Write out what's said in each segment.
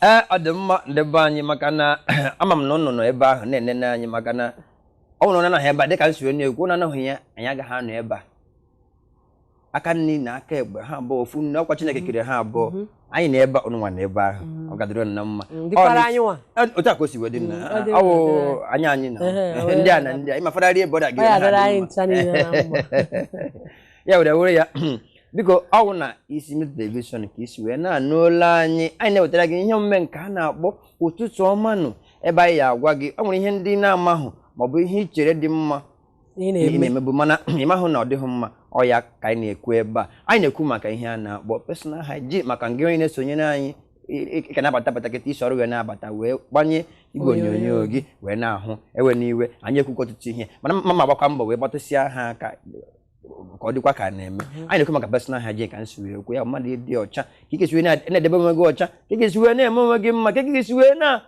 Ee, ọ dị mma, ndị be anyị, maka na ama m na ụnụ nọ ebe ahụ na-enene anyị, maka na ọ bụrụ na ụnụ anọghị ebe a, dịka m si wee na-ekwu, ụnụ anọghị ya, anyị agaghị anọ ebe a. Aka nri na aka ekpe ha abụọ ofu nne, ọkwa Chineke kere ha abụọ. Anyị na ebe a, ụnụ nwa na ebe ahụ, ọ gadoro na mma. Dịkwara Ọ anyị nwa. Otu a ka o si wee dị na Ọ dị ọ wụ mma. anya anyị na Ehe, ndị a na ndị a ịma fara rie bọda gị. Ọ ya dịrị anyị ncha niile na mma. Ya were were ya, biko, ọ wụ na isi mmiri television ka isi wee na-anụ olu anyị. Anyị na-ewetara gị ihe omume nke a na-akpọ Ụtụtụ Ọma nụ, ebe anyị ya agwa gị ọ nwere ihe ndị na-amahụ maọbụ ihe ị chere dị mma ị ị na-eme na-emebu, mana ị mahụ na ọ dịghị mma. Ọ ya ka anyị na-ekwu ebe a. Anyị na-ekwu maka ihe a na-akpọ personal hygiene. Maka ngị onye na-esonyere anyị, ị ka na-abata bata kịta, isi ọrụ wee na-abata, wee gbanye igwe onyonyo gị wee na-ahụ, ewe n'iwe, anyị ekwukwa ọtụtụ ihe, mana mma agbakwa mbọ wee gbatụsịa ha aka ka ọ dịkwa ka a na-eme. Anyị na-ekwu maka personal hygiene, ka nsi wee kwu ya, mmadụ ịdị ọcha, ka ị ga-esi wee na-edebe onwe gị ọcha, ka ị ga-esi wee na-eme onwe gị mma, ka ị ga-esi wee na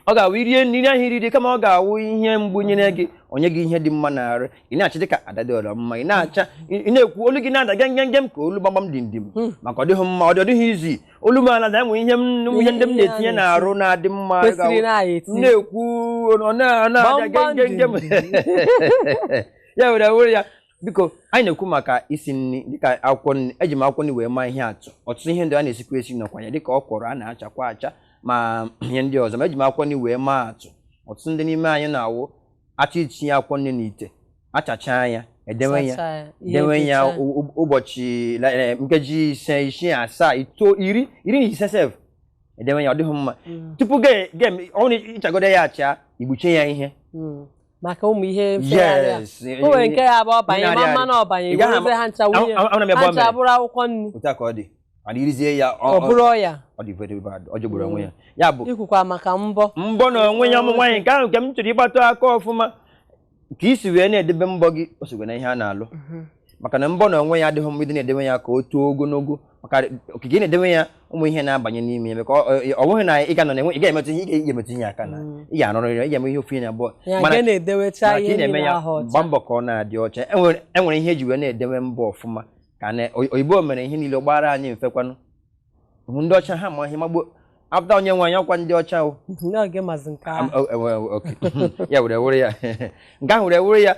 ọ ga-awụ irie nri ahụ iriri, kama ọ ga-awụ ihe mgbu nyere gị, onye gị ihe dị mma na-arụ. Ị na-acha dịka ada dị ọrọ mma, ị na-acha, ị na-ekwu, olu gị na-ada gem gem gem ka olu gbamgbam dim dim, maka ọ dịghị mma, ọ dịghị izi olu m ala enwe ihe m, ihe ndị m Ihe a na-etinye na-esi. na-arụ na-adị mma. Kwesịrị na anyị eti. M na-ekwu, ọ na-ada gbamgbam gem gem gem. Ya were were ya, biko, anyị na-ekwu maka isi nri, dịka akwụkwọ nri. Eji m akwụkwọ nri wee maa ihe atụ. Ọtụtụ ihe ndị a na-esikwa esi nọkwa ya, dịka ọkwụrụ a na-achakwa acha, ma ihe ndị ọzọ. Ma eji m akwụkwọ nri wee maa atụ. Ọtụtụ ndị n'ime anyị na-awụ achọ itinye akwụkwọ nri n'ite, achacha ya, edewe ya. Sacha ya, ihe Dewe ya etecha. ụbọchị nkeji 5, 6, 7, 9, 10, 15 sef, edewe ya, ọ dịghị mma. Tupu ga ọ na ịchagodo ya acha, igbuche ya ihe. Maka ụmụ ihe mfegharị a. Yes. O nwere nke ya bụ ọbanye Ihe ma na-arịa mmanụ ọbanye, Ị gaghị werezie ha ncha wunye Ama m ebe ha ọ ncha mere. bụrụ akwụkwọ nri. Otu a ka ọ dị, mana irizie ya, ọ bụrụ ọya. Ọ dị very bad, ọ jọgburu onwe ya. Ya bụ Ikwukwa maka mbọ. Mbọ na onwe ya, ụmụ nwaanyị, nke ahụ nke m chọrọ ịgbatụ aka ọfụma, ka isi wee na-edebe mbọ gị, o sokwa na ihe a na-alụ, maka na mbọ na onwe ya adịghị mma ịdị na-edebe ya ka o too ogologo, maka okike ị na-edebe ya, ụmụ ihe na-abanye n'ime ya, maka ọ bụghị na ị ga-anọ na-enwe, ị ga-emetụ ihe, ị ga-emetụ ihe aka na ị ga-arụrịrị, ị ga-eme ihe ofu ihe na abụọ. Ya Mana nke na-edewecha mana ka ihe ị na-eme niile ya, ahụ ọcha. Gbaa mbọ ka ọ na-adị ọcha. Enwere ihe eji wee na-edewe mbọ ọfụma, ka na oyibo mere ihe niile gbara anyị mfekwanụ. Hụ ndị ọcha, ha ma ihe magbuo apụta onye nwe anyị, ọkwa ndị ọcha o. N'oge mazi nke ahụ. Okay. Ya were were ya, nke ahụ were were ya.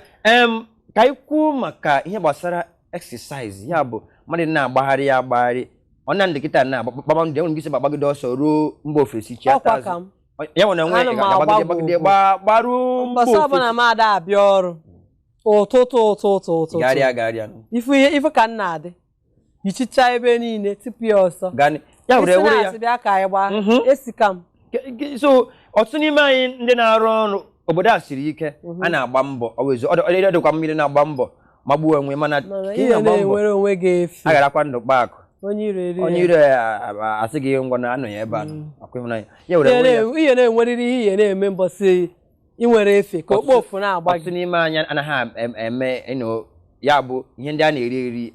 Ka anyị kwuo maka ihe gbasara exercise, ya bụ mmadụ na-agbagharị ya agbagharị. Ọ na ndị kịta na-agbaba ndị enwere ike isi gbagide ọsọ ruo mba ofesi chi Ọkwa azụ. ka m Ya nwere onwe Ana m ga-agbagide agba gbagide gwogwo. gbaruo mba Mbọsị ọbụla ofesi. m ada abịa ọrụ ụtụtụ ụtụtụ ụtụtụ, Garịa garịa. Ifu ihe ifu ka m na-adị yichicha ebe niile tupu ya ọsọ. Gani ya were Isi were ya. na-asị bịa ka anyị gbaa esika m. So ọtụtụ n'ime anyị ndị na-arụ ọrụ obodo a siri ike, a na-agba mbọ. Ọ bụ ọ dịkwa mmiri na-agba mbọ magbuo onwe, mana Mana ka ị ihe na-agba mbọ, na-enwere onwe gị efu. A garakwa ndụ kpa akụ. Onye iro eri Onye ya. ire asị gị ngwa na anọ ya ebe a akwa ịhụnanya ya were Ihe were ya. ihe na-enwerịrị ihe ihe na-eme mbọsị ị nwere efe ka okpofu na-agba Ọtụtụ gị. n'ime anyị anaghị eme ya bụ ihe ndị a na-eri eri,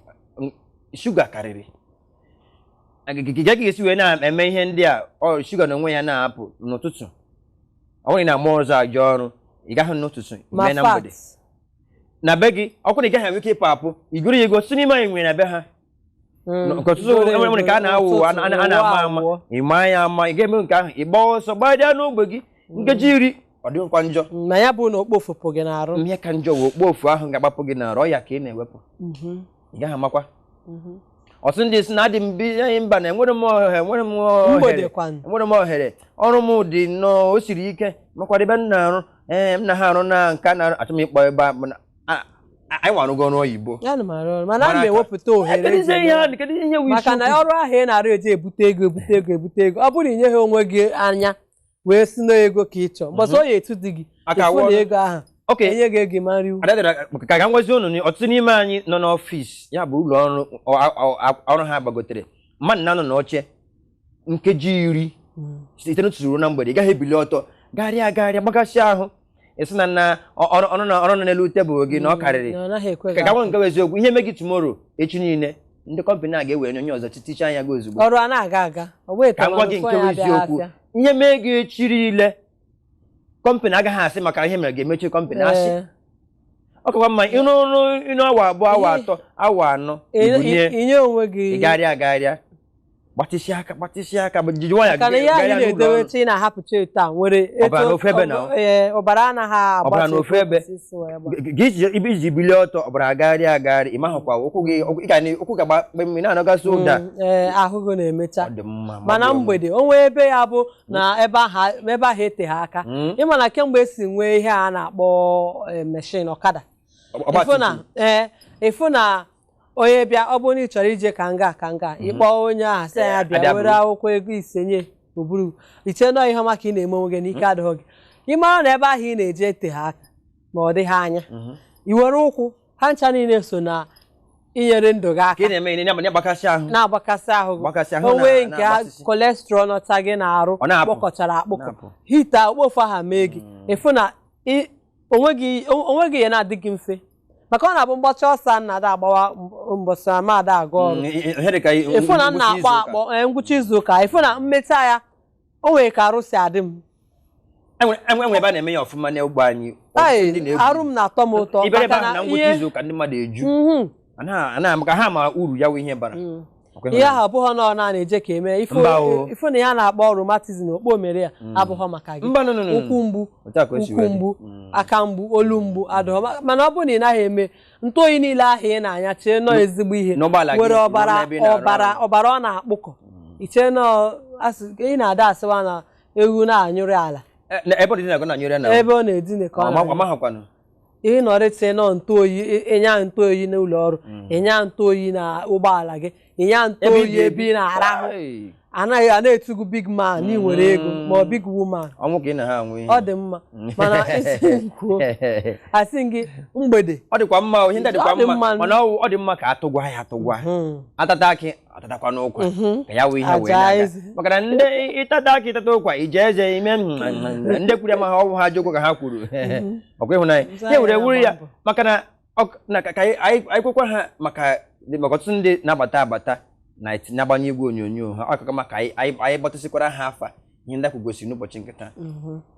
shuga karịrị. Ka ga-esi wee na-eme ihe ndị a, ọ shuga na onwe ya na-apụ n'ụtụtụ. Ọ bụrụ na ị na-ama ọzọ aja ọrụ, ị gaghị n'ụtụtụ Ma mee na mgbede fat na be gị, ọkụ na ị gaghị enwe ike ịpụ apụ igoro ya ego. Ọtụtụ n'ime anyị nwere na be ha. Nke ọtụtụ enwere nke a na-awụ a na-ama ama, ịma ya ama, ị ga-eme nke ahụ, ị gbaa ọsọ gbadịa n'ogbe gị nkeji 10, ọ dịghịkwa njọ. Ma ya bụ na okpofu pụ gị n'arụ. Ihe ka njọ wụ okpofu ahụ ga-agbapụ gị n'arụ, ọya ka ị na-ewepụ, ị gaghị amakwa. Ọtụtụ ndị si na adị m bi anyị mba na enwere m ohere, enwere m ohere. Mgbede kwanụ. Enwere m ohere, ọrụ m dị nnọọ, o siri ike, makwadebe m na-arụ, ee, m na ha arụ na nke a na-arụ, achọ m ịkpọ ebe a, mana anyị nwa arụgo ọrụ oyibo. Ya na m arụ ọrụ, mana ana m Mara ewepụta ohere Kedu eji ihe eme ihe ọrụ. kedu ihe wụ Maka na isiokwu? ọrụ ahụ ị na-arụ eji ebute ego, ebute ego, ebute ego. Ọ bụrụ na ị nyeghị onwe gị anya wee si n'ego ka ị chọọ, mbọsị ọ ya etu dị gị Aka ịfụ awụ na ọrụ. ego ahụ enye gị ego ma nriwu. Adadara ka ga ngwazi unu, ọtụtụ n'ime anyị nọ n'ọfịs, ya bụ ụlọ ọrụ, ọrụ ha gbagotere, mmadụ na-anọ n'oche nkeji 10 site n'ụtụtụ ruo na mgbede, ị gaghị ebili ọtọ garịa garịa gbakasịa ahụ, ị sị na na ọrụ ọrụ na ọrụ nọ n'elu tebụl gị na ọ karịrị. Na ọ naghị ekwe Ka gị. ka nwe nke bụ eziokwu, ihe mee gị tomorrow, echi niile, ndị kọmpanị a ga-ewere onye ọzọ titichaa anya gị ozugbo. Ọrụ a na-aga aga, ọ wee Ka m gwa gị nke bụ eziokwu, ihe mee gị echi niile, kọmpanị agaghị asị maka ihe mere ga-emechi kọmpanị asị. Ọ kakwa mma ịrụ ọrụ ịnụ awa 2, awa 3, awa 4, ibunye inye onwe gị. Ị garịa agarịa. Gbatịsịa aka, gbatịsịa aka, bụ jiji nwayọ. Maka na ihe anyị gaa n'ụlọ ọrụ. na-edowe ị na-ahapụcha etu a nwere Ọbara n'ofu ebe na- ee, ọbara anaghị Ọbara agbacha n'ofu ebe. etu o si wee gba. Gị iji bilie ọtọ, ọbara agagharị agagharị, ị mahụkwa ụkwụ gị, ị ga ụkwụ ga-agba kpem, ị na-anọgasị ụda. Ee, ahụ gị na-emecha. Ọ dị mma. Mana mmadụ. mgbede o nwee ebe ya bụ na ebe ahụ, ebe ahụ eteghị aka. Ịma na kemgbe esi nwee ihe a na-akpọ machine ọkada, ọgba ịfụ na tum tum. ee, ịfụ na onye bịa, ọ bụrụ na ị chọrọ ije ka nga ka nga, ịkpọ onye ahụ sị ya bịa abịa were buru. Akwụkwọ ego isenye oburu iche nọọ ihe ọma ka ị na-eme onwe gị n'ike adịghị gị. Ị mara na ebe ahụ ị na-eje eteghị aka ma ọ dịghị anya, i were ụkwụ ha ncha niile so na inyere ndụ gị Ka aka. ị na-eme ihe na-agbakasị ahụ. Na-agbakasị ahụ gị. Gbakasị ahụ O nwee nke na-agbasịsị. Cholesterol nọta gị na-arụ Ọ na-apụ. kpọkọchara akpụkọ. Na-apụ. Hita okpofu aha mee gị, ịfụ na onwe gị ya na-adị gị mfe, maka ọ na-abụ mgbacha ọsọ a na-ada agbawa mbọsị ama ada aga ọrụ. Ihe dị ka Ịfụ na m ngwụsị na-akpọ izu ụka. akpọ, ee, ngwụcha izu ụka, ịfụ na mmecha ya, o nwere ka arụ si adị m. Enwere ebe a na-eme ya ọfụma n'ogbe anyị. Ọtụtụ Ai, ndị na-egwu. arụ m na-atọ m ụtọ Ịbịara ebe maka ahụ na na ngwụcha ihe izu ụka, ndị mmadụ eju. Anaghị maka ha ma uru ya wụ ihe bara. Ọkwa Ihe ahụ abụghọ na ọ na-eje ka eme ifu. Mba o. Ifu na ya na-akpọ rheumatism, okpo mere ya abụghọ maka gị. Mba, no, no, no, no. Ụkwụ mgbu, Otu a ka o si ụkwụ wee dị. mgbu, aka mgbu, olu mgbu adịghọ. Mana ọ bụrụ na ị naghị eme ntụ oyi niile ahụ ị na-anya, chee nọọ ezigbo ihe N'ụgbọala gị, nwere ọbara n'ebe ị na-arụ ọbara ọrụ. Ọbara ọ na-akpụkọ, ichee nọọ ị na-ada asịwa na ewu na-anyụrị ala. Ebe ọ dị na na-anyụrị na Ebe ọ na-edine ka ọ na-anyụ. Ọmahakwanụ. Ị nọrịta nọ ntụ oyi, ịnya ntụ oyi n'ụlọ ọrụ, ịnya ntụ oyi na ụgbọala gị, ịnya ntụ Ebe ị oyi ebe ị na-arahụ. Ai, Anaghị a na-etugu big man na ị nwere ego ma ọ big woman. Ọnwụ ka ị na ha anwụ ihe. Ọ dị mma, mana isi m kwuo, asị m gị mgbede. Ọ dịkwa mma o, ihe ndị a dịkwa Ọ dị mma, mma. mana ọ dị mma ka atụgwa ya atụgwa. Atata akị, atatakwa n'ụkwa, ka ya wụ ihe wee Aja na-aga. eze. Maka na ndị ịtata akị, ịtata ụkwa, ije eze ime ndị kwuru ya ma ha ọwụ ha ajọ okwu ka ha kwuru. Ọkwa ịhụnanya Nzọ ya were anyị wuru ya. na-agba mbọ. Maka na na ka anyị kwekwa ha maka ọtụtụ ndị na-abata abata na-agbanye igwe onyonyo ha ọkaka, maka anyị gbatụsịkwara ha afa ihe ndị akwụgosiri n'ụbọchị nke taa,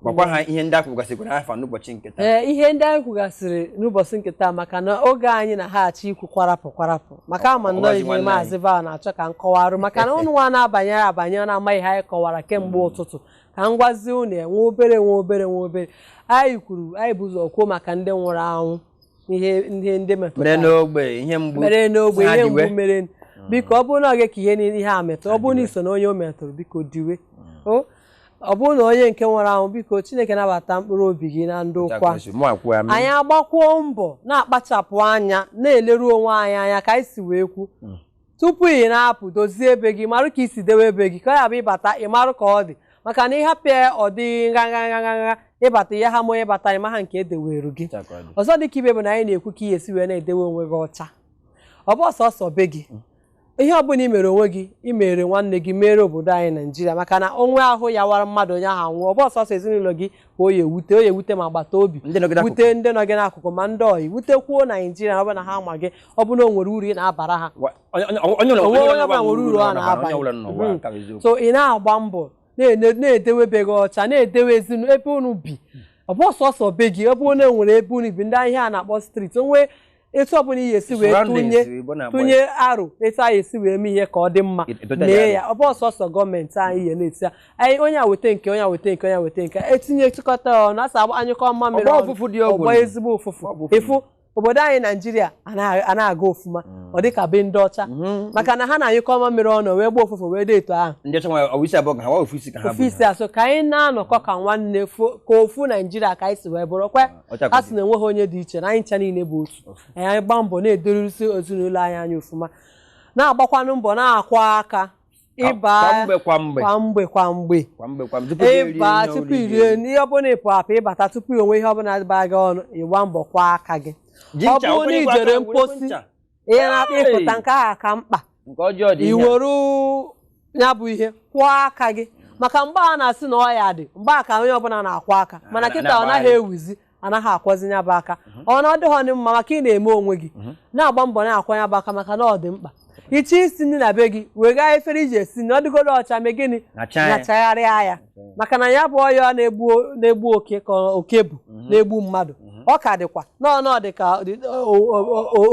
gwakwa ha ihe ndị akwụgosịkwara afa n'ụbọchị nke taa. Ee, ihe ndị anyị kwugasịrị n'ụbọchị nke taa, maka na oge anyị na ha achọ ikwu kwarapụ kwarapụ, maka ama nnọọ Ọgbazi ihe nwanne. Maazị Val na-achọ ka m kọwarụ, maka na ụnụ nwa na-abanye abanye na-amaghị ihe anyị kọwara kemgbe ụtụtụ, ka m gwazie unu ya nwa obere nwa obere nwa obere. Anyị kwuru, anyị bụ ụzọ kwuo maka ndị nwụrụ anwụ, ihe ndị mere metụtara n'ogbe, ihe mgbu mere n'ogbe, ha ihe diwe. mgbu mere. Biko, ọ bụrụ na ọ gị ka ihe niile ihe a metụrụ, ọ bụrụ na iso na onye o metụrụ, biko diwe. O ọ bụrụ na onye nke nwụrụ anwụ, biko Chineke nabata mkpụrụ obi gị na ndụ kwa. Mụ akwụ ya. Anyị agbakwuo mbọ na-akpachapụ anya, na-eleru onwe anyị anya ka anyị si wee kwu tupu ị na-apụ. Dozie ebe gị, marụ ka isi dewe ebe gị, ka ọ ya bụ ịbata ị marụ ka ọ dị, maka na ịhapụ ya ọ dị nga nga nga nga nga, ịbata ihe ha ma onye batara ịma ha nke edeweru gị. Ọzọ dị ka ibe bụ na anyị na-ekwu ka ị esi wee na-edewe onwe gị ọcha. Ọ bụ ọsọsọ be gị, ihe ọbụla i mere onwe gị, i mere nwanne gị, mere obodo anyị Naijiria, maka na onwe ahụ ya wara mmadụ, onye ahụ anwụọ, ọ bụ ọsọsọ ezinụlọ gị ka o ya ewute, o ya ewute ma agbata obi, Ndị nọ gị n'akụkụ. wute ndị nọ gị n'akụkụ, ma ndị ọyị, wutekwuo Naijiria. Ọ bụ na ha ama gị, ọ bụ na o nwere uru ị na-abara ha. Onye Onwe onye ọbụla ọbụla nwere uru ọ na-aba. Onye ọbụla nọ n'ụwa, nke bụ eziokwu. So ị na-agba mbọ na-edewe ebe gị ọcha, na-edewe ezinụlọ ebe unu bi. Ọ bụ ọsọsọ be gị, ọ bụrụ na e nwere ebe unu bi, ndị ahịa a na-akpọ street, onwe etu ọbụla ị ga-esi wee Surroundings, tụnye Igbo na-akpọ tụnye aro etu anyị esi wee mee ihe ka ọ dị mma, Etote mee ya. ya. Ọ bụ ọsọsọ gọọmenti anyị ihe na-eti ya. Anyị onye a weta nke, onye a weta nke, onye a weta nke, etinye chịkọta ya ọnụ, asa anyụkọ mmamịrị Ọgba ọnụ, ụfụfụ dị ogwu. ọgba ezigbo ụfụfụ. Ọgba ụfụfụ. Ịfụ obodo anyị Naijiria ana-aga ofụma, ọ dị ka be ndị ọcha, maka na ha na-anyụkọ mmamịrị ọnụ wee gbaa ụfụfụ wee dị etu ahụ. Ndị ọcha nwere ọwụ isi abụọ ka ha, wa ofu isi ka ha Ofu bụ. isi asụ ka anyị na-anọkọ ka nwanne, ka ofu Naijiria ka anyị si wee bụrụ kwe. Ọcha ka A sị na enweghị onye dị iche, na anyị ncha niile bụ otu. Anyị gbaa mbọ na-edorisi ezinụlọ anyị anya ofụma, na-agbakwanụ mbọ na-akwa aka ịba Kwa mgbe kwa mgbe. kwa mgbe kwa mgbe. Kwa mgbe kwa mgbe, tupu gị erie Ịba ihe tupu oriri. irie ihe ọbụla, ịpụ apụ ịbata, tupu onwe ihe ọbụla baa gị ọnụ, ịgba mbọ kwa aka gị. Ji Ọ ncha, bụrụ na okwenye ị kwa jere aka, were mposi, ncha. ihe na-akpa ịpụta Hey! nke ahụ ka mkpa. Nke ọjọọ dị I ihe a. were ya bụ ihe kwụọ aka gị, maka mgbe a na-asị na ọya dị mgbe a ka onye ọbụla na-akwọ aka, mana kịta ọ naghị na-agbagharị. Ewuzi anaghị akwọzi ya bụ aka, ọ na ọdịghọ dị mma, maka ị na-eme onwe gị na-agba mbọ na-akwọ ya bụ aka, maka na ọ dị mkpa. Iche isi nri na be gị, wega efere iji esi nri, ọ dịgoro ọcha, mee gịnị? Nachaa ya. Nachagharịa ya, maka na ya bụ ọya na-egbu oke ka oke bụ na-egbu mmadụ. Ọ ka dịkwa nọọ dị ka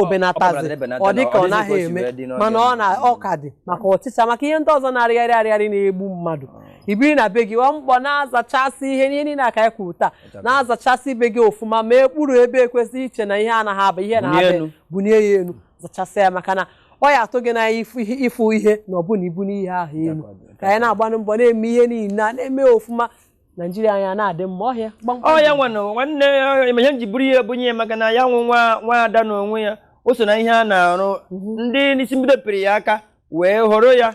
obenatazi, ọ dị ka ọ naghị eme, mana ọ na ọ ka dị maka ọchịcha, maka ihe ndị ọzọ na-arịgharị arịgharị na-egbu mmadụ. Ibiri na be gị ọ mbọ na-azachasị ihe ihe niile aka anyị kwuru taa, na-azachasị be gị ofụma, ma ekpuru ebe ekwesịghị iche na ihe anaghị aba ihe na-abịa, bunie ya elu, zachasị ya, maka na ọ ya atụ gị n'anya ịfụ ihe na ọ bụ na ibu n'ihe ahụ elu. Ka anyị na-agbanụ mbọ na-eme ihe niile na-eme ofụma, Naijiria anyị na-adị mma. Ọhịa ọ ya nwanne ihe m ji buru ihe bunye ya, maka na ya nwe nwa ada na onwe ya o so na ihe a na-arụ ndị n'isi mbido pịrị ya aka wee họrọ ya.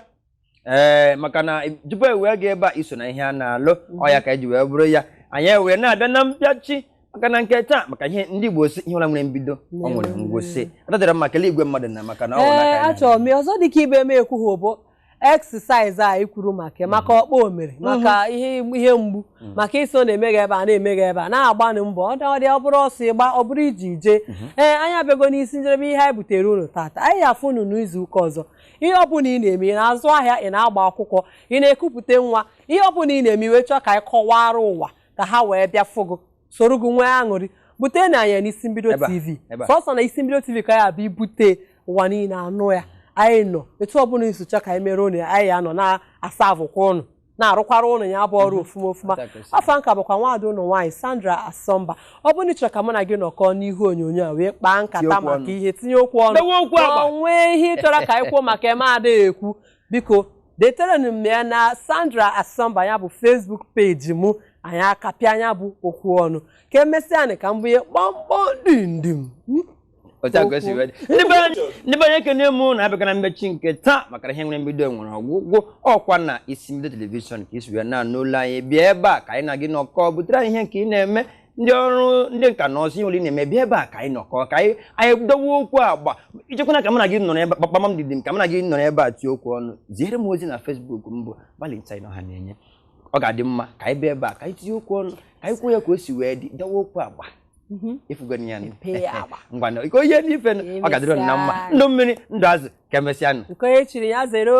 Ee, maka na tupu e wee ga ebe a iso na ihe a na-alụ ọ ya ka eji wee bụrụ ya. Anyị wee na-abịa na mpịachi maka na nke taa, maka ihe ndị Igbo si ihe ụra nwere mbido ọ nwere ngwụsị. Adadara mma kelee igwe mmadụ na maka na ọ ee, achọrọ m ọzọ dịka ibe m ekwughị bụ exercise a kwuru maka ọkpọ omere, maka ihe mgbu, maka iso na-emeghe ebe a na-emeghe ebe a, na-agbanụ mbọ ọ dị ọ bụrụ ọsọ ịgba, ọ bụrụ iji ije. Ee, anyị abịago n'isi njedebe ihe anyị butere unu tata. Anyị ga-afụ unu n'izu ụka ọzọ. Ihe ọbụla ị na-eme, ị na-azụ ahịa, ị na-agba akwụkwọ, ị na-ekupụte nwa, ihe ọbụla ị na-eme, iwe chọọ ka anyị kọwara ụwa ka ha wee bịa fụgụ soro gị nwee aṅụrị, bute na anyị n'Isi Mbido TV. Sọsọ na Isi Mbido TV ka ya abịa ibute ụwa niile anụ ya. Anyị nọ etu ọbụla isocha ka anyị mere ụnụ ya, anyị anọ na-asa avụkwa ụnụ, na-arụkwara ụnụ ya bụ ọrụ ofuma ofuma. Afọ nka bụkwa nwaada ụnụ nwaanyị Sandra Asọmba. Ọ bụrụ na ị chọrọ ka mụ na gị nọkọọ n'ihu onyonyo a wee kpaa nkata maka ihe, tinye okwu ọnụ, ọ nwee ihe ị chọrọ ka anyị kwuo maka eme adịghị ekwu, biko deterenu m ya na Sandra Asọmba, ya bụ Facebook peji mụ. Anyị akapịa anya bụ okwu ọnụ. Ka emesịa ka m bunye kpọmkpọm dindim. Ndị be anyị, ekene m na abịa na mmechi nke taa, maka ihe nwere mbido nwere ọgwụgwụ. Ọkwa na Isi Mbido telivishọn ka isi wee na-anụ ụlọ anyị. Bịa ebe a ka anyị na gị nọkọ, butere anyị ihe nke ị na-eme, ndị ọrụ ndị nka na ọzọ ihe ole ị na-eme, bịa ebe a ka anyị nọkọ, ka anyị dowe okwu agba. Ichekwana ka mụ na gị nọrọ ebe kpakpam dịdị m, ka mụ na gị nọrọ ebe a tie okwu ọnụ, ziere m ozi na Facebook mbụ Valentine ọha na-enye. Ọ ga-adị mma ka anyị bịa ebe a ka anyị tinye okwu ọnụ, ka anyị kwuo ya ka o si wee dị, dowe okwu agba. Ngwa ihe n'ife ọ ga-adịrị na mma. Ndụ mmiri, ndụ azụ, ka emesịa nụ. Nke onye chiri ya zero.